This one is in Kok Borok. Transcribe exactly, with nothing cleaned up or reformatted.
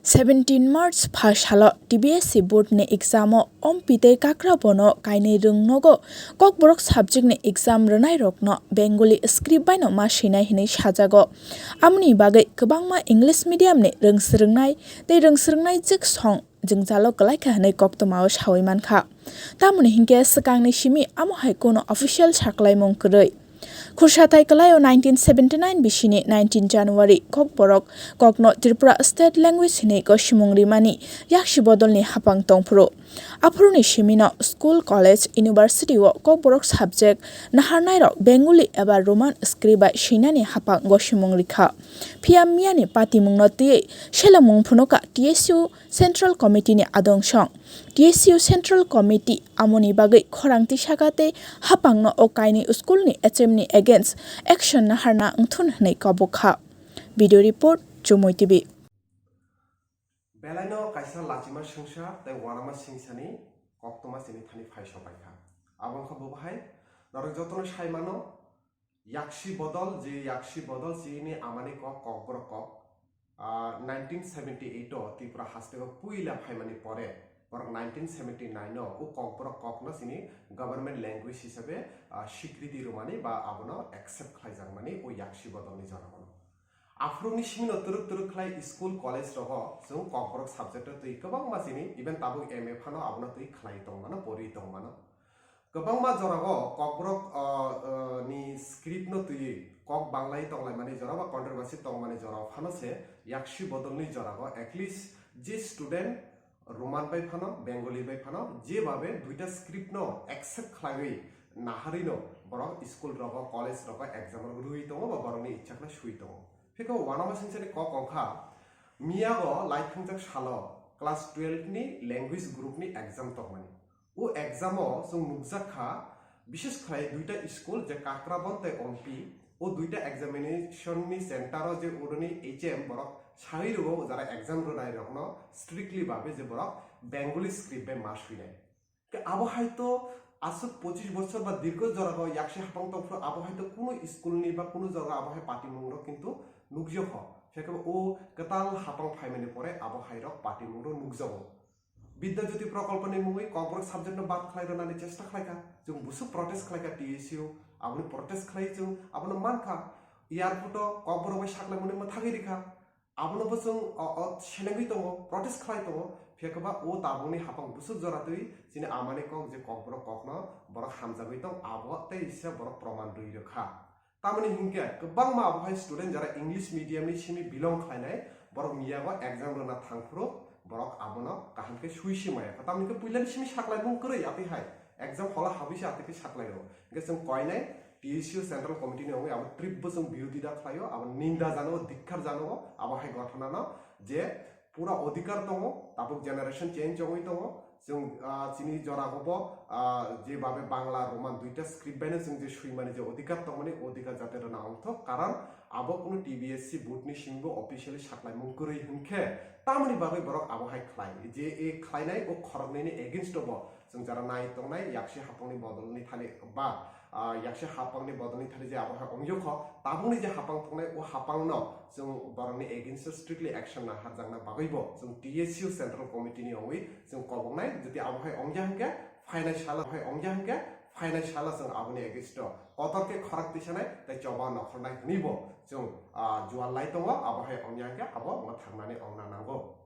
Seventeen March pha salo T B S C board ni exam o Ompi tei Kakrabono kainwi rwng nogo Kokborok subject ni exam rwnai rokno Bengali script bai no ma swinai hinwi sajago. Amoni bagwi kwbangma English medium ni rwngsrwngnai tei rwngsrwngnai jwk song jwngjalo kwlaikha hinwi koktwmao sawi mankha. Tamoni hinkhe swkangni simi amo hai kono official saklaimung kwrwi. Khursathai kwlaio nineteen seventy nine bisini nineteen January Kokborok kokno Tripura State Language hinwi gosimung rimani yaksi bodolni hapang tongphuru. Aphuruni simino school, college, university o Kokborok subject naharnairok Bengali eba Roman script bai swinani hapang gosimung rikha. Phiya miyani patimungno twiwi selengmung phunukha T S U Central Committee ni adong song. T S U Central Committee amoni bagwi khorang tisaka tei hapangno o kainwi school ni H M ni against action naharna wngthun hwnwi kobok kha. Video report, Chumui T V. Belaino kaisa lachima swngsa tei uanama swingsani koktwma chini thani phai sopaikha. Abo wngkha bo bahai norok jotono sai mano, yaksi bodol, je yaksi bodol chini amani kok, Kokborok kok. Ah, nineteen seventy eight o Tripura hasteo puila phaimani pore, borok nineteen seventy nine o o Kokborok kokno chini government language hisabe, ah, sikriti rwmani ba abono accept khlaijakmani o yaksi bodolni joragano. Aphuruni simino twrwk twrwk khlai school, college rogo chwng Kokborok subject o twi kwbangma chini, even tabuk M A phano abono twi khlai tongmano, pori tongmano. Kwbangma jorao Kokborok, ah, ah, ni script no twiwi kok banglai tonglaimani jora ba controversy tongmani jorao phano se yaksi bodolni jorao at least je student Roman bai phano, Bengali bai phano, jebabe duita script no accept khlaiwi naharwi no borok school rogo, college rogo exam rok rwui tongo ba borokni ichha khlai sui tongo. Phikhe uanama swingsani kok wngkha, miyago lai thwngjak salo class twelve ni language group ni exam tongmani. O exam o chwng nukjak kha, bishes khlai duita school je Kakrabon tei Ompi, o duita examination ni center o je oroni H M borok sawi rwo jara exam rwnai rokno strictly babe je borok Bengali script bai ma swinai. Ke abo hai to aswk pochis bochor ba dirgho jora o yaksi hapang tongphuru abo hai to kunu school ni ba kunu jaga abo hai patimung rok kintu nukjak kho. Phekhe o kwtal hapang phaimani pore abo hai rok patimung rok nukjago. Bidya Jyoti Prokolponi mungwi Kokborok subject no bad khlai rwnani chesta khlaikha. Chwng busuk protest khlaikha T S U, aboni protest khlai chwng abono mankha. Airport o Kokborok bai saklaimani mwthagwi rikha. Abono bo chwng o, o selengwi tongo, protest khlai tongo. Phiya khe ba o tabukni hapang busuk jora twi chini amani kok je Kokborok kokno borok hamjagwi tong, abo tei se borok proman rwi rwkha. Tamoni hinkhe kwbangma abo hai student jara English medium ni simi belong khlainai, borok miyago exam rwna thangphuru borok abono kaham khe sui si maya kha. Tamoni khe puilani simi saklaimung kwrwi atwi hai exam hall o habwi se atwi khe saklai rwo. Hinkhe chwng koinai T S U Central Committee ni wngwi abo trip bo chwng birodita khlaio, abo ninda jano, dikkar jano abo hai ghotona no je pura odhikar tongo, tabuk generation change wngwi tongo. Chwng, ah, chini jora bo, ah, je babe Bangla, Roman duita script baino chwng je swimani je odhikar tongmani, odhikar jate rwna wngthok, karon abo kunu T B S C board ni simi bo officially saklaimung kwrwi hinkhe tamoni bagwi borok abo hai khlai. Je e khlainai o khoroknwi ni against o bo chwng jara nai tongnai, yaksi hapangni bodolni thani ba, ah, yaksi hapangni bodolni thani je abo hai ongyo kho, tabukni je hapang tongnai o hapangno chwng borokni against o strictly action naharjakna bagwi bo chwng T S U Central Committee ni wngwi chwng koboknai, jodi abo hai ongya hinkhe phainai salo, hai ongya hinkhe phainai salo chwng aboni against o kotor khe khorang tisanai tei choba nokhornai hwnwi bo chwng, ah, jual lai tongo, abo hai ongya hinkhe abo mwthangnani ongna nango.